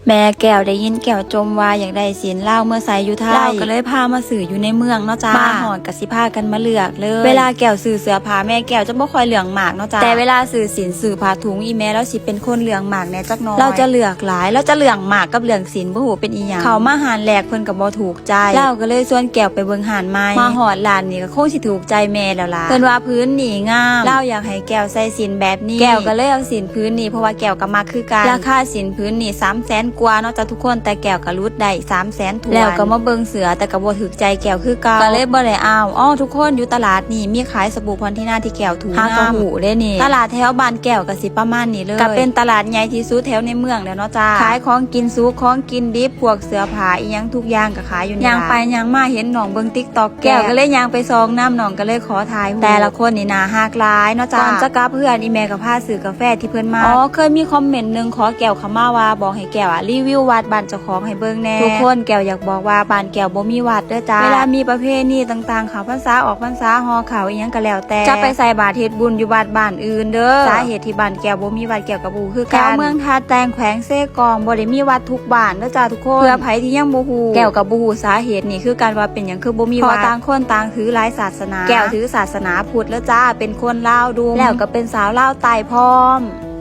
ແມ່ແກ້ວໄດ້ຍິນແກ້ວຈົ່ມວ່າຢາກໄດ້ສິນລາວເມືອໃສ່ຢູ່ໄທ ລາວກໍເລີຍພາມາຊື້ຢູ່ໃນເມືອງເນາະຈ້າ. ມາຮອດກໍຊິພາກັນມາເລືອກເລີຍ. ເວລາແກ້ວຊື້ເສື້ອຜ້າ ແມ່ແກ້ວຈະບໍ່ຄ່ອຍເລື່ອງມາກເນາະຈ້າ ແຕ່ເວລາຊື້ສິນຊື້ຜ້າຖົງ ອີ່ແມ່ລາວຊິເປັນຄົນເລື່ອງມາກແດ່ຈັກໜ້ອຍ. ລາວຈະເລືອກຫຼາຍ ລາວຈະເລື່ອງມາກກັບເລື່ອງສິນ ບໍ່ຮູ້ເປັນອີ່ຫຍັງ. ເຂົ້າມາຮ້ານແລກເພິ່ນກໍບໍ່ຖືກໃຈ ລາວກໍເລີຍຊວນແກ້ວໄປເບິ່ງຮ້ານໃໝ່. ມາຮອດຮ້ານນີ້ກໍຄົງຊິຖືກໃຈແມ່ແລ້ວລະ ເພິ່ນວ່າຜືນນີ້ງາມ ລາວຢາກໃຫ້ ແກ້ວໃສ່ສິ້ນແບບນີ້ ແກ້ວກໍເລີຍເອົາສິ້ນຜືນນີ້ ເພາະວ່າແກ້ວກໍມັກຄືກັນ. ລາຄາສິ້ນຜືນນີ້ສາມແສນກວ່າເນາະຈ້າທຸກຄົນ ແຕ່ແກ້ວກໍຫຼຸດໄດ້ສາມແສນຖ້ວນ ແລ້ວກໍມາເບິ່ງເສື້ອ ແຕ່ກໍບໍ່ຖືກໃຈແກ້ວຄືເກົ່າ ກໍເລີຍບໍ່ໄດ້ເອົາ. ອໍ ທຸກຄົນ ຢູ່ຕະຫຼາດນີ້ມີຂາຍສະບູ່ພອນທີນາທີ່ແກ້ວຖືກ ຫາກໍຮູ້ເດ້ນີ້. ຕະຫຼາດແຖວບ້ານແກ້ວກໍຊິປະມານນີ້ເລີຍ ກໍເປັນຕະຫຼາດໃຫຍ່ທີ່ສຸດແຖວໃນເມືອງແລ້ວເນາະຈ້າ ຂາຍຂອງກິນສຸກ ຂອງກິນດິບ ພວກເສື້ອຜ້າອີ່ຫຍັງທຸກຢ່າງກໍຂາຍຢູ່ນີ້. ຍ່າງໄປຍ່າງມາເຫັນນ້ອງເບິ່ງຕິກຕັອກ ແກ້ວກໍເລີຍຍ່າງໄປສ່ອງນຳ ນ້ອງກໍເລີຍຂໍຖ່າຍຮູບ. ແຕ່ລະຄົນນີ້ໜ້າຮັກຫຼາຍເນາະຈ້າ. ກ່ອນຈະກັບເຮືອນ ອີ່ແມ່ກໍພາຊື້ກາແຟທີ່ເພິ່ນມັກ. ອໍ ເຄີຍມີຄອມເມັນໜຶ່ງຂໍແກ້ວເຂົ້າມາວ່າ ບອກໃຫ້ແກ້ວອະ ຣີວິວວັດບ້ານເຈົ້າຂອງໃຫ້ເບິ່ງແດ່. ທຸກຄົນ ແກ້ວຢາກບອກວ່າບ້ານແກ້ວບໍ່ມີວັດເດີຈ້າ. ເວລາມີປະເພນີຕ່າງໆ ເຂົ້າພັນສາ ອອກພັນສາ ຫໍຂາວອີ່ຫຍັງກໍແລ້ວແຕ່ ຈະໄປໃສ່ບາດເຮັດບຸນຢູ່ວັດບ້ານອື່ນເດີ. ສາເຫດທີ່ບ້ານແກ້ວບໍ່ມີວັດ ແກ້ວກໍບໍ່ຮູ້ຄືກັນ. ແຖວເມືອງທ່າແຕງ ແຂວງເຊກອງ ບໍ່ໄດ້ມີວັດທຸກບ້ານເດີຈ້າທຸກຄົນ. ເພື່ອໃຜທີ່ຍັງບໍ່ຮູ້ ແກ້ວກໍບໍ່ຮູ້ສາເຫດນີ້ຄືກັນວ່າເປັນຫຍັງຄືບໍ່ມີວັດ ເພາະຕ່າງຄົນຕ່າງຖືຫຼາຍສາສະໜາ. ແກ້ວຖືສາສະໜາພຸດເດີຈ້າ ເປັນຄົນລາວດຸ່ມ ແລ້ວກໍເປັນສາວລາວໃຕ້ພ້ອມ.